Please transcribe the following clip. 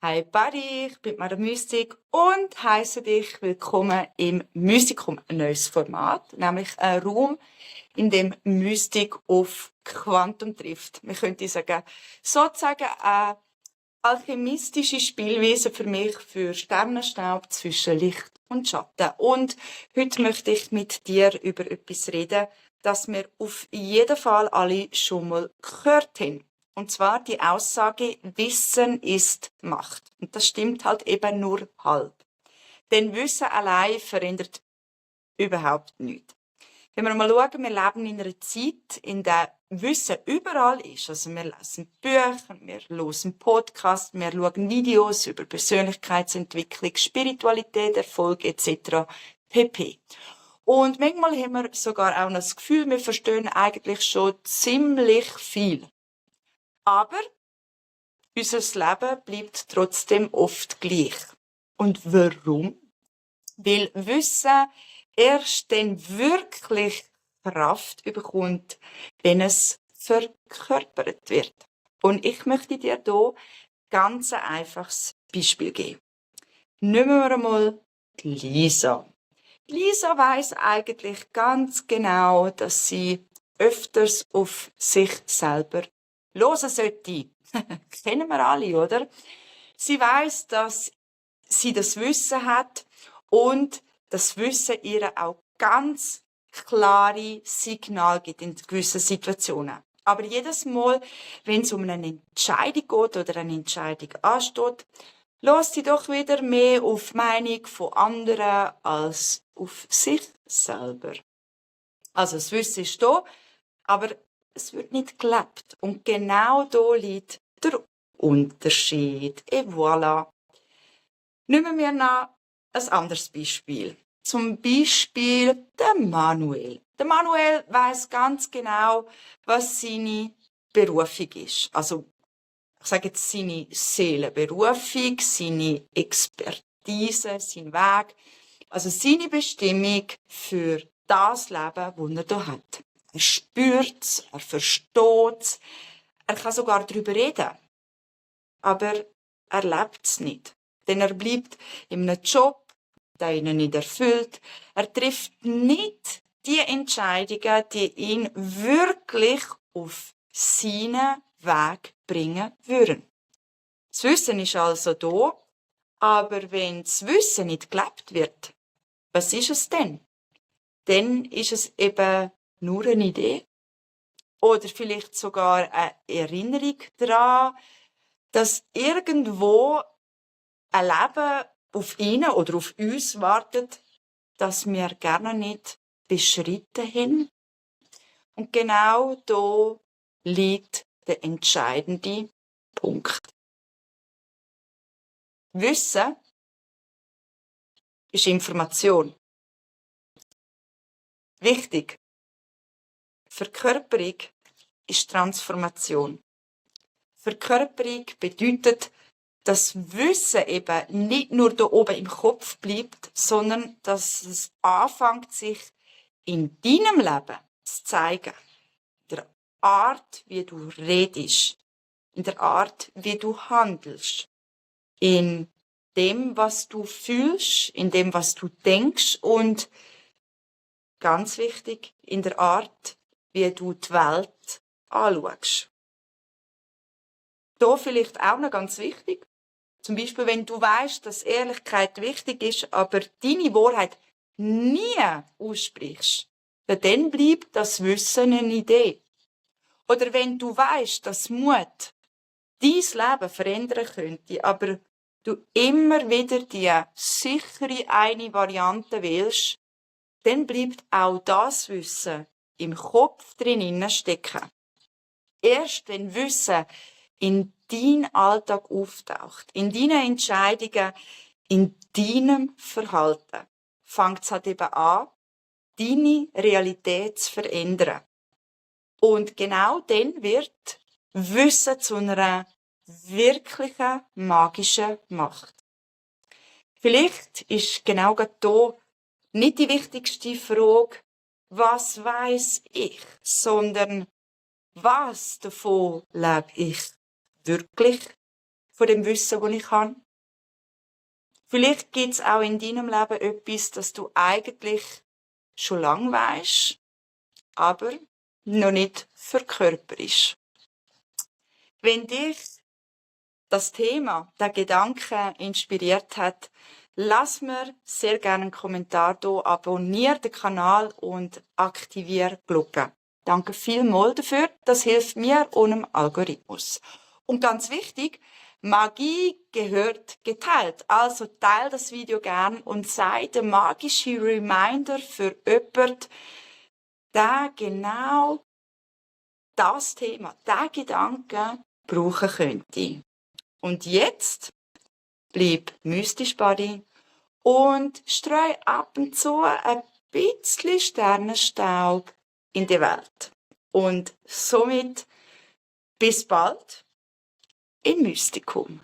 Hi Buddy, ich bin Mara Mystik und heiße dich willkommen im Mystikum, ein neues Format, nämlich ein Raum, in dem Mystik auf Quantum trifft. Man könnte sagen, sozusagen eine alchemistische Spielweise für mich für Sternenstaub zwischen Licht und Schatten. Und heute möchte ich mit dir über etwas reden, das wir auf jeden Fall alle schon mal gehört haben. Und zwar die Aussage, Wissen ist Macht. Und das stimmt halt eben nur halb. Denn Wissen allein verändert überhaupt nichts. Wenn wir mal schauen, wir leben in einer Zeit, in der Wissen überall ist. Also wir lesen Bücher, wir hören Podcasts, wir schauen Videos über Persönlichkeitsentwicklung, Spiritualität, Erfolg etc. pp. Und manchmal haben wir sogar auch das Gefühl, wir verstehen eigentlich schon ziemlich viel. Aber unser Leben bleibt trotzdem oft gleich. Und warum? Weil Wissen erst dann wirklich Kraft bekommt, wenn es verkörpert wird. Und ich möchte dir hier ganz ein einfaches Beispiel geben. Nehmen wir einmal Lisa. Lisa weiss eigentlich ganz genau, dass sie öfters auf sich selber hören sollte. Kennen wir alle, oder? Sie weiss, dass sie das Wissen hat und das Wissen ihr auch ganz klare Signale gibt in gewissen Situationen. Aber jedes Mal, wenn es um eine Entscheidung geht oder eine Entscheidung ansteht, lässt sie doch wieder mehr auf die Meinung von anderen als auf sich selber. Also das Wissen ist da, aber es wird nicht gelebt. Und genau da liegt der Unterschied. Et voilà. Nehmen wir noch ein anderes Beispiel. Zum Beispiel der Manuel. Der Manuel weiss ganz genau, was seine Berufung ist. Also, ich sage jetzt seine Seelenberufung, seine Expertise, sein Weg. Also seine Bestimmung für das Leben, das er hier hat. Er spürt es, er versteht es, er kann sogar darüber reden. Aber er lebt es nicht. Denn er bleibt in einem Job, der ihn nicht erfüllt. Er trifft nicht die Entscheidungen, die ihn wirklich auf seinen Weg bringen würden. Das Wissen ist also da, aber wenn das Wissen nicht gelebt wird, was ist es denn? Dann ist es eben nur eine Idee. Oder vielleicht sogar eine Erinnerung daran, dass irgendwo ein Leben auf ihn oder auf uns wartet, das wir gerne nicht beschritten haben. Und genau da liegt der entscheidende Punkt. Wissen ist Information. Wichtig. Verkörperung ist Transformation. Verkörperung bedeutet, dass Wissen eben nicht nur da oben im Kopf bleibt, sondern dass es anfängt, sich in deinem Leben zu zeigen. In der Art, wie du redest. In der Art, wie du handelst. In dem, was du fühlst, in dem, was du denkst und ganz wichtig, in der Art, wie du die Welt anschaust. Da vielleicht auch noch ganz wichtig, zum Beispiel, wenn du weißt, dass Ehrlichkeit wichtig ist, aber deine Wahrheit nie aussprichst, dann bleibt das Wissen eine Idee. Oder wenn du weißt, dass Mut dein Leben verändern könnte, aber du immer wieder die sichere eine Variante wählst, dann bleibt auch das Wissen im Kopf drinnen stecken. Erst wenn Wissen in deinen Alltag auftaucht, in deinen Entscheidungen, in deinem Verhalten, fängt es halt eben an, deine Realität zu verändern. Und genau dann wird Wissen zu einer wirklichen magischen Macht. Vielleicht ist genau hier nicht die wichtigste Frage, was weiß ich, sondern was davon lebe ich wirklich? von dem Wissen, das ich habe. Vielleicht gibt es auch in deinem Leben etwas, das du eigentlich schon lange weisst, aber noch nicht verkörperst. Wenn dich das Thema, der Gedanke inspiriert hat, lass mir sehr gerne einen Kommentar da, abonniere den Kanal und aktiviere die Glocke. Danke vielmals dafür, das hilft mir und dem Algorithmus. Und ganz wichtig, Magie gehört geteilt. Also teile das Video gern und sei der magische Reminder für jemanden, der genau das Thema, der Gedanke brauchen könnte. Und jetzt bleib mystisch, Buddy, und streu ab und zu ein bisschen Sternenstaub in die Welt. Und somit bis bald im Mystikum.